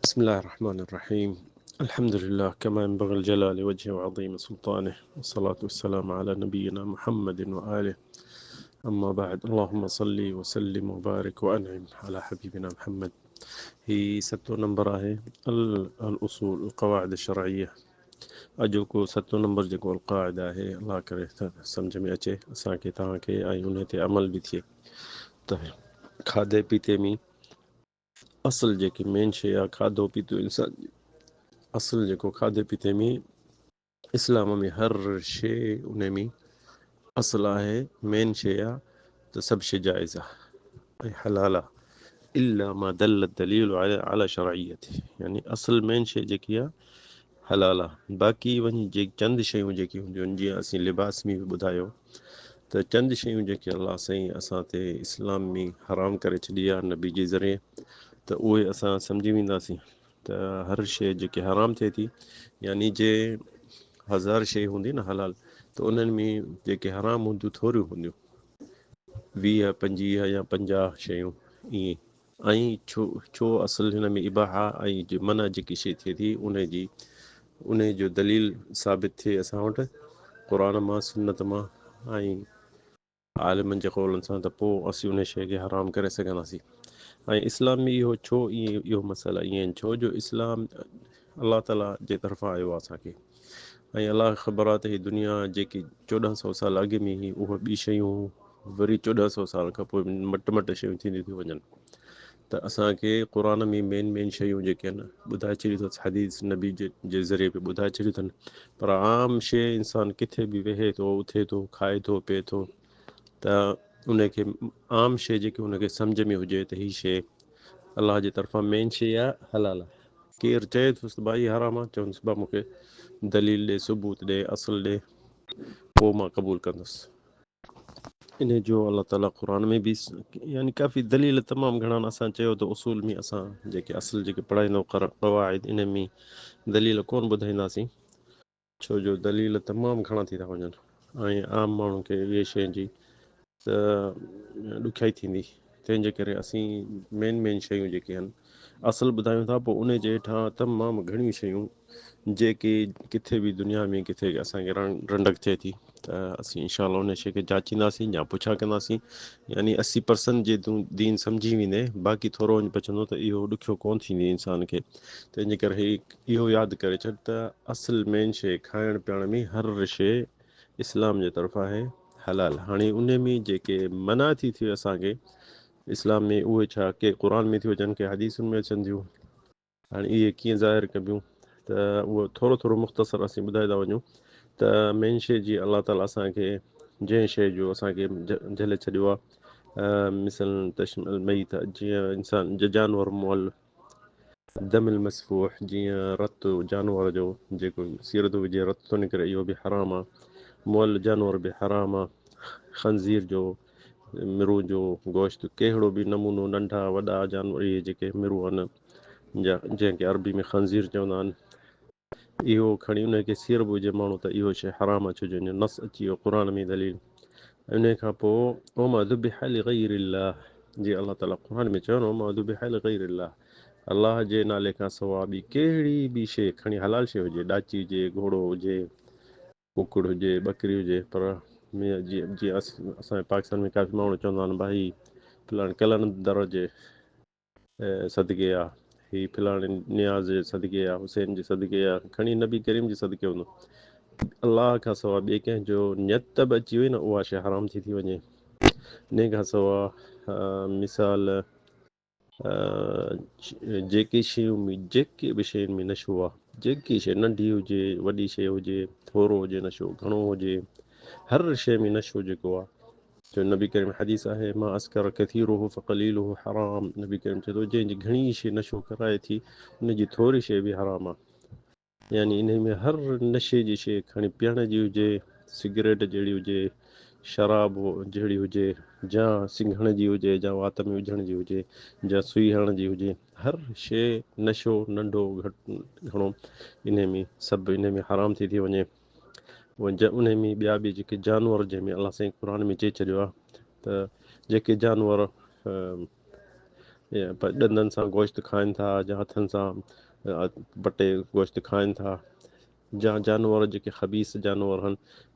بسم الله الرحمن الرحيم. الحمد لله كما ينبغي الجلال وجهه وعظيم سلطانه، والصلاة والسلام على نبينا محمد وآله. أما بعد، اللهم صل وسلم وبارك وأنعم على حبيبنا محمد. هي ستون نمبر آهي الأصول القواعد الشرعية. اڄوڪو ستون نمبر جيڪو القاعده آهي، الله ڪري ته سمجهه ۾ اچي اسان کي، توهان کي، ۽ ان تي عمل به ٿئي. ته کاڌي پيتي ۾ اصل جيڪي مين شيء آهي کاڌو پيتو، انسان اصل جيڪو کاڌي پيتي ۾ اسلام ۾ هر شيء ان ۾ اصل آهي، مين شيء آهي ته سڀ شيء جائز آهي ۽ حلال آهي، الا ما دل الدليل على شرعيته. يعني اصل مين شيء جيڪي آهي حلال آهي، باقي وڃي جي چند شيون جيڪي هونديون آهن، جيئن اسين لباس ۾ به ٻڌايو ته چند شيون جيڪي الله سائين اسان تي اسلام ۾ حرام ڪري ڇڏي آهي نبي جي ذريعي، ته اهي اسان سمجهي وينداسين ته هر شيء جيڪي حرام ٿئي ٿي، يعني جي 1000 شيء هوندي نه حلال، ته انهن ۾ جيڪي حرام هونديون ٿوريون هونديون، 20، 25 يا 50 شيون ائين. ۽ ڇو اصل هن ۾ اباحه ۽ منع جيڪي شيء ٿئي ٿي ان جو دليل ثابت ٿئي اسان وٽ قرآن مان، سنت مان ۽ عالمن جي قولن سان، ته پوء اسين ان شيء کي حرام ڪري سگهنداسين. ۽ اسلام ۾ اهو ڇو ائين، اهو مسئلا ائين آهن، ڇو جو اسلام الله تعاليٰ جي طرفان آيو آهي اسان کي، ۽ الله کي خبر آهي ته هي دنيا جيڪي 1400 سال اڳ ۾ هئي اهي ٻي شيون، وري 1400 سال کان پوء مٽ مٽ شيون ٿينديون ٿيون وڃن. ته اسان کي قرآن ۾ مين مين شيون جيڪي آهن ٻڌائي ڇڏيون اٿس، حديث نبي جي ذريعي به ٻڌائي ڇڏيون اٿن. پر عام شيء انسان ڪٿي به ويهي ٿو، اٿي ٿو، کائي ٿو، پئي ٿو، ته ان کي عام شيء جيڪي ان کي سمجهه ۾ هجي ته هي شيء الله جي طرفان مين شيء آهي، حلال آهي. ڪير چئي ٿو ته ڀائي حرام آهي، چوندس ڀا مون کي دليل ڏي، ثبوت ڏي، اصل ڏي، پوء مان قبول ڪندس. ان جو الله تعاليٰ قرآن ۾ به يعني ڪافي دليل تمام گهڻا آهن. اسان چيو ته اصول ۾ اسان جيڪي اصل جيڪي پڙهائيندو قواعد، ان ۾ دليل ڪونه ٻڌائينداسين، ڇو جو دليل تمام گهڻا ٿي ٿا وڃن ۽ عام ماڻهن کي اهي شين جي ته ڏکيائي ٿيندي. تنهن جي ڪري اسين مين مين شيون جيڪي آهن اصل ٻڌايون ٿا، پوء ان جي هيٺان تمام گهڻيون شيون جيڪي ڪٿي به دنيا ۾ ڪٿي اسان کي رنڊڪ ٿئي ٿي، ته اسين انشاء الله ان شيء کي جاچينداسين يا پڇا ڪنداسين. يعني 80% جي تون دين سمجهي ويندين، باقي ٿورو وڃي بچندو، ته اهو ڏکيو ڪونه ٿيندي انسان کي. تنهن جي ڪري هي اهو ياد ڪري ڇڏ ته اصل مين شيء کائڻ پيئڻ ۾ هر شيء اسلام جي طرف آهي حلال. هاڻي ان ۾ جيڪي منع ٿي ٿئي اسان کي اسلام ۾، اهي ڇا ڪي قرآن ۾ ٿيون اچن، ڪي حديثن ۾ اچن ٿيون. هاڻي اهي ڪيئن ظاهر ڪبيون، ته اهو ٿورو ٿورو مختصر اسين ٻڌائي ٿا وڃون. ته مين شيء جي الله تعاليٰ اسان کي جنهن شيء جو اسان کي جهلي ڇڏيو آهي، مثل تشمل ميت، جيئن انسان جانور مئل، دم المسفوح، جيئن رت جانور جو جيڪو سير ٿو وجهي رت ٿو نڪري، اهو به حرام آهي، مئل جانور به حرام آهي، خنزير جو مرون جو گوشت، ڪهڙو به نمونو، ننڍا وڏا جانور اهي جيڪي مرون آهن، جنهن کي عربي ۾ خنزير چوندا آهن، اهو کڻي ان کي سير به هجي ماڻهو ته اهو شيء حرام آهي، ڇو جو ان جو نص اچي ويو قرآن ۾ دليل. ان کان پوء وما ذبح لغير الله، جي الله تعاليٰ قرآن ۾ چيو نه وما ذبح لغير الله، الله جي نالي کان سواء ٻي ڪهڙي به شيء کڻي حلال شيء هجي، ڏاچي هجي، گهوڙو هجي، ڪڪڙ هجي، ٻڪري هجي، پر جيئن اسان جي پاڪستان ۾ ڪافي ماڻهو چوندا آهن ڀائي فلاڻي قلندر جي صدقي آ، هي فلاڻي نياز جي صدقي آ، حسين جي صدقي آ، کڻي نبي ڪريم جي صدقي هوندو، الله کان سواء ٻئي ڪنهن جو نيت به اچي وئي نه، اها شيء حرام ٿي ٿي وڃي. انهي کان سواء مثال جيڪي شيون ۾ جيڪي به شين ۾ نشو آ، جيڪي شيء ننڍي هجي، وڏي شيء هجي، ٿورو هجي نشو، گهڻو هجي، هر شيء ۾ نشو جيڪو آ، جو نبي ڪريم حديث آهي ما اسڪر ڪثيره فقليله حرام، نبي ڪريم چئي ٿو جنهن جي گهڻي شيء نشو ڪرائي ٿي ان جي ٿوري شيء به حرام آ. يعني انهي ۾ هر نشي جي شيء کڻي پيئڻ جي هجي، سگريٽ جهڙي هجي، شراب جهڙي هجي، جا سنگهڻ جي هجي، جا وات ۾ وجهڻ جي هجي، جا سئي هڻڻ جي هجي، هر شيء نشو ننڍو گهٽ گهڻو انهي ۾ سڀ انهي ۾ حرام ٿي ٿي وڃي. انهي ۾ ٻيا به جيڪي جانور جنهن ۾ الله سائين قرآن ۾ چئي ڇڏيو آهي ته جيڪي جانور ڏندن سان گوشت کائن ٿا يا هٿن سان پٽي گوشت کائن ٿا، يا جانور جيڪي خبيث جانور آهن،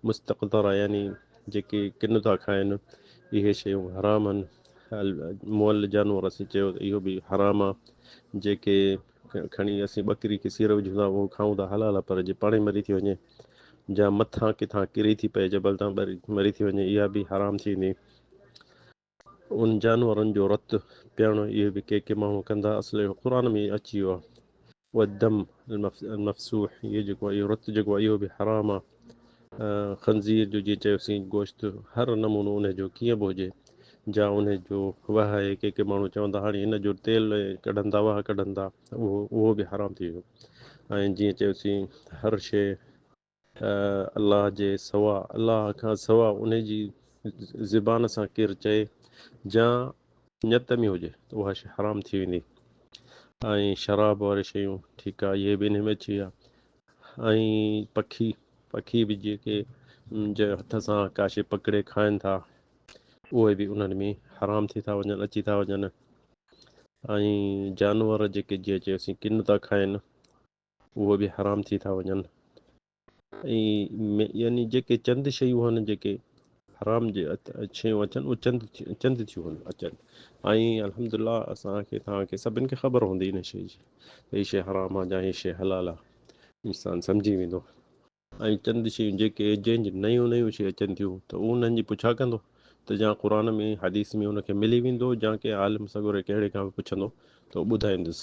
مستقذره يعني جيڪي ڪن ٿا کائن، اهي شيون حرام آهن. مئل جانور اسين چيو ته اهو به حرام آهي. جيڪي کڻي اسين ٻڪري کي سير وجهون ٿا اهو کائون ٿا حلال آهي، پر جي پاڻ ئي مري ٿي وڃي يا مٿان ڪٿان ڪري ٿي پئي جبل تان مري ٿي وڃي، اها به حرام ٿي ويندي. ان جانورن جو رت پيئڻ اهو به ڪي ڪي ماڻهو ڪندا، اصل اهو قرآن ۾ اچي ويو آهي. والدم المفسوح، اهو جيڪو آهي اهو رت جيڪو آهي اهو به حرام آهي. خنزير جو جيئن چيوسين گوشت هر نمونو ان جو ڪيئن به هجي، جا ان جو وهه آهي، ڪي ڪي ماڻهو چوندا هاڻي هن جو تيل ڪڍن ٿا، وهه ڪڍن ٿا، اهو به حرام ٿي ويو. ۽ جيئن چيوسين هر شيء الله جي سوا، الله کان سوا ان جي زبان سان ڪير چئي جا نيت ۾ هجي ته اها شيء حرام ٿي ويندي. ۽ شراب واري شيون ٺيڪ آهي، اهي به ان ۾ اچي ويا. ۽ پکي به جيڪي جي هٿ سان ڪا شيء پڪڙي کائن ٿا اهي به انهن ۾ حرام ٿي ٿا وڃن، اچي ٿا وڃن. ۽ جانور جيڪي جيئن چيوسين ڪن ٿا کائن اهي به حرام ٿي ٿا وڃن. ۽ يعني جيڪي چند شيون آهن جيڪي حرام جي شيون اچن اهي چند ٿيون اچن. ۽ الحمدلله اسان کي توهان کي سڀن کي خبر هوندي ان شيء جي ته هي شيء حرام آهي يا هي شيء حلال آهي، انسان سمجهي ويندو. ۽ چند شيون جيڪي جنهن جي نيون نيون شيون اچن ٿيون ته انهن جي پڇا ڪندو ته جا قرآن ۾ حديث ۾ ان کي ملي ويندو، جا ڪنهن عالم سڳوري ڪهڙي کان به پڇندو ته اهو ٻڌائيندس.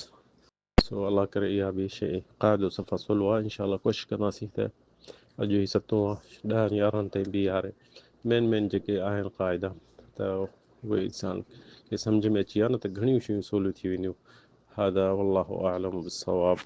سو الله ڪري اها به شيء قاعدو صفا سولو آهي. انشاء الله ڪوشش ڪنداسين ته اڄ هي ستون آهي، ڏهن يارهن تائين بيهاري مين مين جيڪي آهن قاعدا ته اهي انسان کي سمجهه ۾ اچي ويا نه ته گهڻيون شيون سوليون ٿي وينديون. هذا والله اعلم بالصواب.